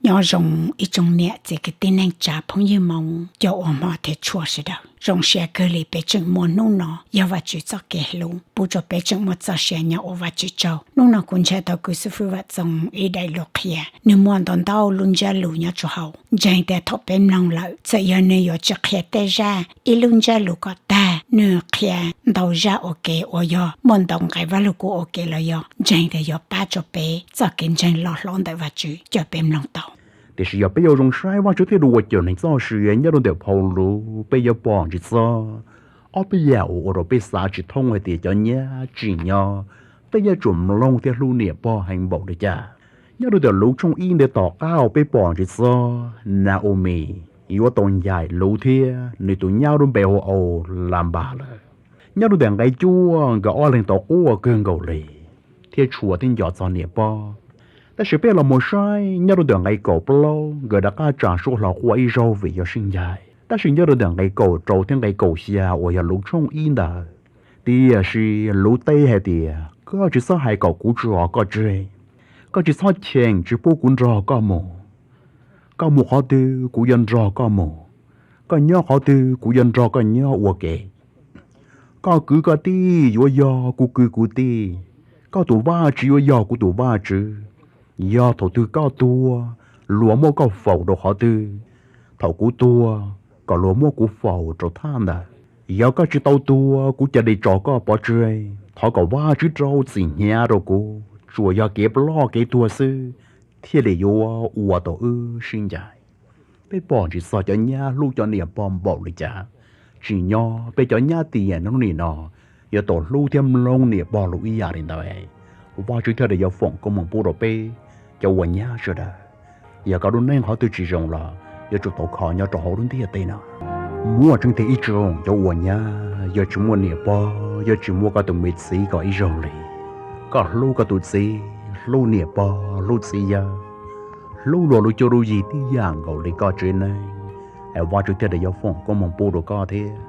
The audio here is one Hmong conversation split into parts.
Nyob zoo ib tsoom niam txiv kwv tij neej tsa phooj ywg Hmoob cov uas hmov thiab tshua sawv daws. Zoo siab kawg li peb tseem muaj hnub no yog Vajtswv txoj kev hlub pub rau peb tseem muaj txoj sia nyob ua Vajtswv tsaug. Hnub no kuv ntshaw tau kwv xib fwb Vam Txoo ib daim lus qhia, nws muaj ntau ntau lub ntsiab lus nyob rau hauv. Ntseeg tias thaum peb mloog lawm, txawm yog nws yuav tsis qhia tej zaj ib lub ntsiab lus kom tag, nws qhia ntau zaj ua ke uas yog muaj ntau nqe Vajluskub ua ke los yog ntseeg tias yuav pab rau peb txoj kev ntseeg loj hlob ntawm Vajtswv coj peb mloog tau. Tiam sis yog peb yuav zoo saib Vajtswv thiab dua cov neeg txoj sia nyob rau ntawm phau lus, peb yuav pom ntsis txog ob peb yam uas ua rau peb xav tsis thoob hais tias cov nyab tsim nyog peb yuav tsum mloog thiab hlub niam pog heev npaum li cas. Nyob rau ntawm lus tshooj ib ntawd tom qab uas peb pom ntsis txog Na-o-mis yuav tau ncaim lus thiab nws tus nyab lub npe hu ua Las Npas lawm. Nyob rau ntawm nqe cuaj nkawd ob leeg tau quaj kawg nkaus li thiab tshua thiab nco txog niam pog. Tab sis peb los mus saib nyob rau ntawm nqe kaum plaub nkawd rov qab tsa suab hlo quaj ib zaug vim yog sib ncaim. Tab sis nyob rau ntawm nqe kaum rau thiab nqe kaum xya uas yog lus tshooj ib ntawd, tiam sis lus teb hais tias koj tsis txhob hais kom kuv tso koj tseg, koj tsis txhob cheem tsis pub kuv nrog koj mus. Koj mus qhov twg kuv yuav nrog koj mus, koj nyob qhov twg kuv yuav nrog koj nyob ua ke. Koj kwv koj tij yuav yog kuv kwv kuv tij, koj tus Vajtswv yuav yog kuv tus Vajtswv. Yog thaum twg koj tuag, luag muab koj faus rau qhov twg, thaum kuv tuag kom luag muab kuv faus rau thaj ntawd. Yog koj tsis tau tuag kuv cia li tso koj pov tseg. Thov kom Vajtswv rau txim hnyav rau kuv, tsuas yog kev ploj kev tuag xwb thiaj li yuav ua tau wb sib ncaim. Peb pom ntsis txog cov nyab hlub cov niam pog npaum li cas, tsim nyog peb cov nyab tiam hnub nim no yuav tau hlub thiab mloog niam pog lus ib yam li ntawd. Vajtswv thiaj li yuav foom koob hmoov pub rau peb cov uas nyab sawv daws. Yog koj lub neej qhov twg tsis zoo los yuav tsum tau kho nyob rau hauv lub ntiaj teb no. Muaj tseeb tiag ib tsoom cov uas nyab, yog tsis muaj niam pog, yog tsis muaj koj tus me txiv kom ib zaug li, koj hlub koj tus txiv, hlub niam pog, hlub txiv yawg, hlub luag lub cuab lub yig tib yam nkaus li koj tsev neeg, es Vajtswv thiaj li yuav foom koob hmoov pub rau koj thiab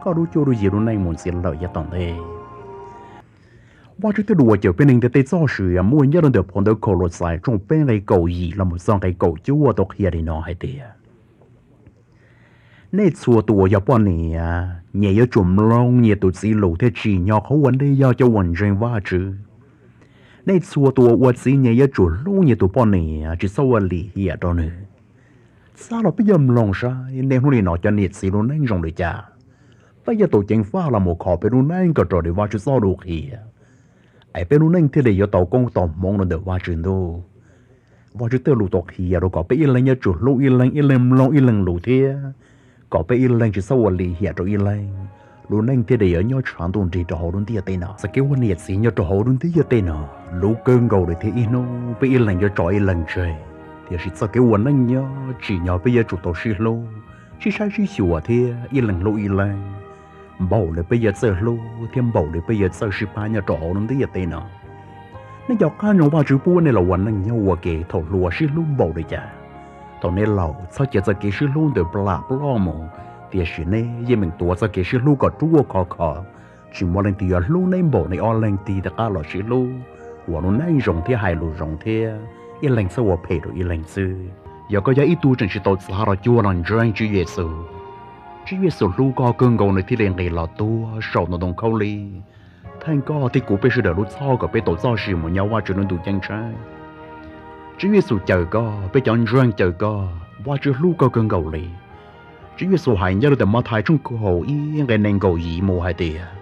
koj lub cuab lub yig lub neej mus ntxiv lawm yav tom ntej. Vajtswv thiaj dua cawm peb neeg ntiaj teb txoj sia muaj nyob rau ntawm phau ntawv Kaulauxais tshooj peb nqe kaum yim los mus txog nqe kaum cuaj tau qhia li no hais tias, nej txhua tus uas yog poj niam, nyias yuav tsum mloog nyias tus txiv lus thiab tsim nyog qhov uas nej yog cov uas ntseeg Vajtswv. Nej txhua tus uas ua txiv nyias yuav tsum hlub nyias tus poj niam, tsis txhob ua lim hiam rau nws. Txhaj los peb yuav mloog saib niaj hnub nim no cov niam txiv lub neej zoo li cas. Peb yuav tau ceev faj los mus kho peb lub neej kom raws li Vajtswv txoj lus qhia, es peb lub neej thiaj li yuav tau koob tau hmoov rau ntawm Vajtswv ntuj. Vajtswv tej lus tau qhia rau kom peb ib leeg yuav tsum hlub ib leeg, ib leeg mloog ib leeg lus thiab kom peb ib leeg tsis txhob ua lim hiam rau ib leeg, lub neej thiaj li yuav nyob tshav ntuj nrig rau hauv lub ntiaj teb no. Txoj kev ua niam txiv nyob rau hauv lub ntiaj teb no luv kawg nkaus li thiab ib hnub peb ib leeg yuav tso ib leeg tseg. Tiam sis txoj kev ua neej nyob tsim nyog peb yuav tsum tau sib hlub, sib saib sib xyuas thiab ib leeg hlub ib leeg, npaum li peb yuav txawj hlub thiab npaum li peb yuav txawj sib pab nyob rau hauv lub ntiaj teb no. Nej cov qab ntsoov Vajtswv pub nej los ua neej nyob ua ke thaum hluas sib hlub npaum li cas, thaum nej laus txhob cia txoj kev sib hlub ntawd plam ploj mus, tiam sis nej yeej meem tuav txoj kev sib hlub kom ruaj khov kho. Tsis muaj leej twg yuav hlub nej npaum nej ob leeg tig rov qab los sib hlub, ua lub neej zoo thiab hais lus zoo thiab ib leeg txhob ua phem rau ib leeg xwb. Yog koj yog ib tug tseem tsis tau txav los cuag los ntseeg Tswv Yexus, Tswv Yexus hlub koj kawg nkaus nws thiaj li nqis los tuag saum ntoo khaub lig, theej koj thiab kuv peb sawv daws lub txhoj kom peb tau txoj sia mus nyob Vajtswv lub ntuj ceeb tsheej. Tswv Yexus cawm koj, peb cov ntseeg cawm koj, Vajtswv hlub koj kawg nkaus li. Tswv Yexus hais nyob rau ntawm Mathais tshooj kaum ib nqe nees nkaum yim mus hais tias,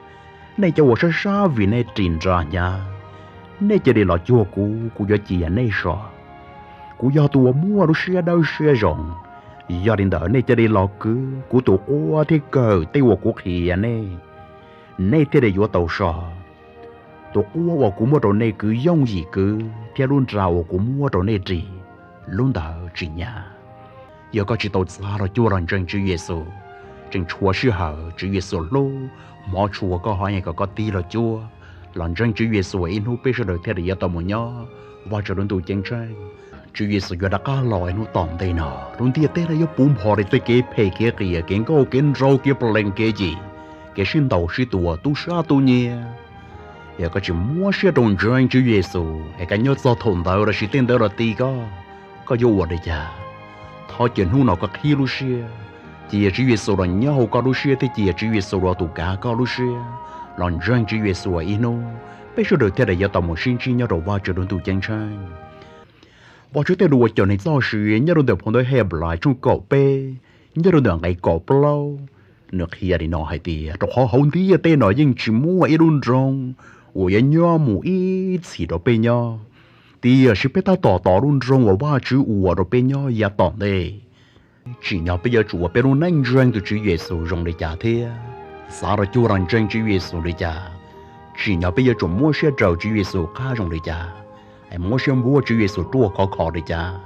nej cov uas sab sab vim nej ris nra hnyav, nej cia li los cuag kuv, kuv yuav cia nej so. Kuv yog tus uas muaj lub siab dawb siab zoo, yog li ntawd nej cia li los kwv kuv tus quab thiab kawm tej uas kuv qhia nej, nej thiaj li yuav tau so. Tus quab uas kuv muab rau nej kwv yooj yim kwv, thiab lub nra uas kuv muab rau nej ris, lub ntawd tsis hnyav. Yog koj tsis tau txav los cuag los ntseeg Tswv Yexus, tseem tshuav sij hawm, Tswv Yexus hlub, hmov tshua koj, ho kom koj tig los cuag los ntseeg Tswv Yexus, ib hnub peb sawv daws thiaj li yuav tau mus nyob Vajtswv lub ntuj ceeb tsheej. Tswv Yexus yuav rov qab los ib hnub tom ntej no, lub ntiaj teb no yuav puv npo li tej kev phem kev qias, kev nkauj kev nraug, kev plees kev yim, kev sib ntaus sib tua, tub sab tub nyiag. Yog koj tsis muab siab rau ntseeg Tswv Yexus es koj nyob txog thaum ntawd los sis tej ntawd los ti koj, Koj yuav ua li cas? Thov caw hnub no koj qhib lub siab, cia Tswv Yexus los nyob hauv koj lub siab thiab cia Tswv Yexus los tus kav koj lub siab, los ntseeg Tswv Yexus ib hnub, peb sawv daws thiaj li yuav tau mus sib ntsib nyob rau Vajtswv lub ntuj ceeb tsheej. Vajtswv tej lus uas cog neeg txoj sia nyob rau ntawm phau ntawv Henplais tshooj kaum peb, nyob rau ntawm nqe kaum plaub, nws qhia li no hais tias, rau qhov hauv ntiaj teb no yeej tsis muaj ib lub nroog uas yuav nyob mus ib txhis rau peb nyob, tiam sis peb tab tom tos lub nroog uas Vajtswv ua rau peb nyob yav tom ntej. Tsim nyog peb yuav tsum ua peb lub neej ntseeg tus Tswv Yexus zoo li cas thiab xav los cuag los ntseeg Tswv Yexus li cas, tsim nyog peb yuav tsum muab siab rau Tswv Yexus qab zoo li cas, es muab siab npuab Tswv Yexus ruaj khov kho li cas.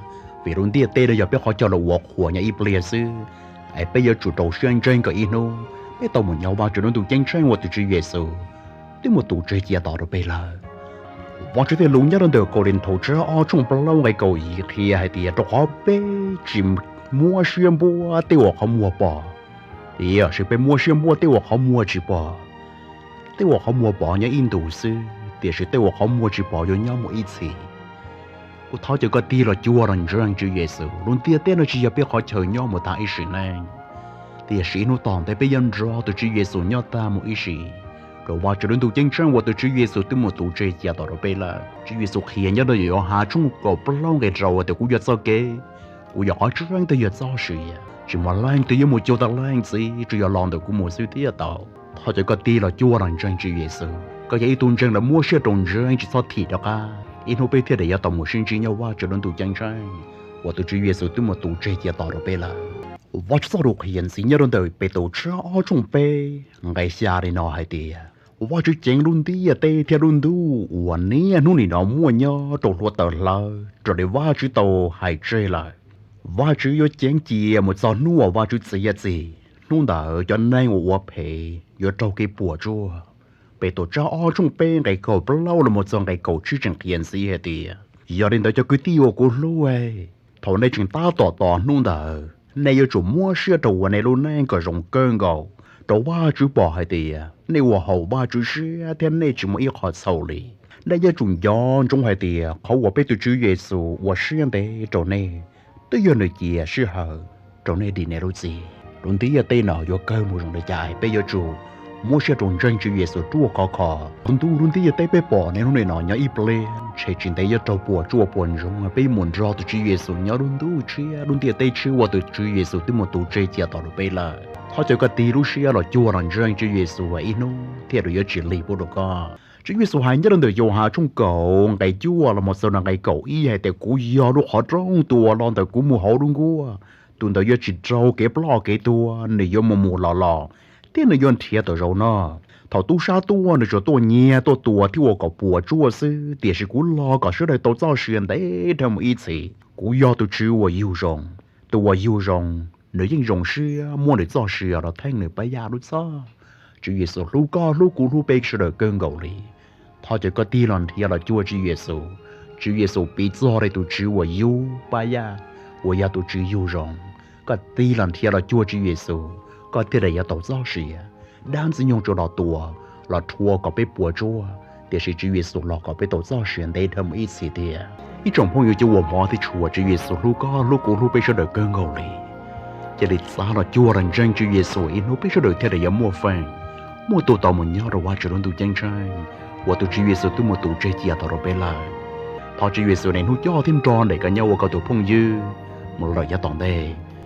Vim lub ntiaj teb no yog peb qhov chaw los ua qhuas nyob ib pliag xwb, es peb yuav tsum rau siab ntseeg kom ib hnub peb tau mus nyob Vajtswv lub ntuj ceeb tsheej uas tus Tswv Yexus twb mus tu tseg cia tos rau peb lawm. Vajtswv tej lus nyob rau ntawm Kauleethaus tshooj plaub nqe kaum yim qhia hais tias, rau qhov peb tsis muab siab npuab tej uas qhov muag pom, tiam sis peb muab siab npuab tej uas qhov muag tsis pom. Tej uas qhov muag pom nyob ib ntus xwb, tiam sis tej uas qhov muag tsis pom yuav nyob mus ib txhis. Kuv thov caw koj tig los cuag los ntseeg Tswv Yexus. Lub ntiaj teb no tsis yog peb qhov chaw nyob mus tag ib sim neej, tiam sis ib hnub tom ntej peb yuav nrog tus Tswv Yexus nyob tag mus ib sim rau Vajtswv lub ntuj ceeb tsheej uas tus Tswv Yexus twb mus tu tseg cia tos rau peb lawm. Tswv Yexus qhia nyob rau Yauhas tshooj kaum plaub nqe rau tias, kuv yog txoj kev, kuv yog qhov tseeb thiab yog txoj sia, tsis muaj leej twg yuav mus cuag tau leej Txiv tsuas yog los ntawm kuv mus xwb thiaj tau. Thov caw koj tig los cuag los ntseeg Tswv Yexus. Koj yog ib tug ntseeg lawm muab siab rau ntseeg tsis txhob thim rov qab, ib hnub peb thiaj li yuav tau mus sib ntsib nyob Vajtswv lub ntuj ceeb tsheej uas tus Tswv Yexus twb mus tu tseg cia tos rau peb lawm. Vajtswv txoj lus qhia ntxiv nyob rau ntawm Petus tshooj ob tshooj peb nqe xya li no hais tias, Vajtswv ceev lub ntiaj teb thiab lub ntuj uas niaj hnub nim no muaj nyob rau hluav taws hlawv raws li Vajtswv tau hais tseg lawm. Vajtswv yuav ceev cia mus txog hnub uas Vajtswv txiav txim, hnub ntawd cov neeg uas ua phem yuav raug kev puas tsuaj. Petus tshooj ob tshooj peb nqe kaum plaub los mus txog nqe kaum tsib tseem qhia ntxiv hais tias, yog li ntawd cov kwv tij uas kuv hlub, thaum nej tseem tab tom tos hnub ntawd, nej yuav tsum muab siab rau ua nej lub neej kom zoo kawg nkaus rau Vajtswv pom hais tias nej ua haum Vajtswv siab thiab nej tsis muaj ib qho txhaum li. Nej yuav tsum nco ntsoov hais tias qhov uas peb tus Tswv Yexus ua siab ntev rau nej, twb yog nws cia sij hawm rau nej dim nej lub txim. Lub ntiaj teb no yuav kawg mus zoo li cas, peb yuav tsum muab siab rau ntseeg Tswv Yexus ruaj khov kho. Ntuj lub ntiaj teb peb pom niaj hnub nim no nyob ib pliag, ntshe tsis ntev yuav raug puas tsuaj puas ntsoog, peb mus nrog tus Tswv Yexus nyob lub ntuj tshiab, lub ntiaj teb tshiab uas tus Tswv Yexus twb mus tu tseg cia tos rau peb lawm. Thov caw koj tig lub siab los cuag los ntseeg Tswv Yexus ib hnub thiaj li yuav tsis lig pub rau koj. Tswv Yexus hais nyob rau ntawm Yauhas tshooj kaum nqe cuaj los mus txog nqe kaum ib hais tias, kuv yog lub qhov roob, tus uas los ntawm kuv mus hauv lub nkuaj, tus ntawd yuav tsis raug kev ploj kev tuag, nws yuav mus mus los los, thiab nws yuav nrhiav tau zaum noj. Thaum tub sab tuaj, nws tsuas tuaj nyiag, tuaj tua thiab ua kom puas tsuaj xwb, tiam sis kuv los kom sawv daws tau txoj sia ntev dhawv mus ib txhis. Kuv yog tus Tswv uas yug zoo. Tus uas yug zoo, nws yeej zoo siab muab nws txoj sia los theej nws pab yaj lub txhoj. Tswv Yexus hlub koj, hlub kuv, hlub peb sawv daws kawg nkaus li. Thov caw koj tig los nrhiav los cuag Tswv Yexus. Tswv Yexus piv txog li tus Tswv uas yug pab yaj, uas yog tus Tswv yug zoo. Koj tig los nrhiav los cuag Tswv Yexus, koj thiaj li yuav tau txoj sia. Dab Ntxwg Nyoog tsuas los tua, los rhuav kom peb puas tsuaj, tiam sis Tswv Yexus los kom peb tau txoj sia ntev dhawv mus ib txhis tiag. Ib tsoom phooj ywg cov uas hmov thiab tshua, Tswv Yexus hlub koj, hlub kuv, hlub peb sawv daws kawg nkaus li. Cia li txav los cuag los ntseeg Tswv Yexus, ib hnub peb sawv daws thiaj li yuav muaj feem, muaj tus tau mus nyob rau Vajtswv lub ntuj ceeb tsheej uas tus Tswv Yexus twb mus tu tseg cia tos rau peb lawm. Thov Tswv Yexus niaj hnub coj thiab nrog nraim koj nyob ua koj tus phooj ywg mus lawm yav tom ntej.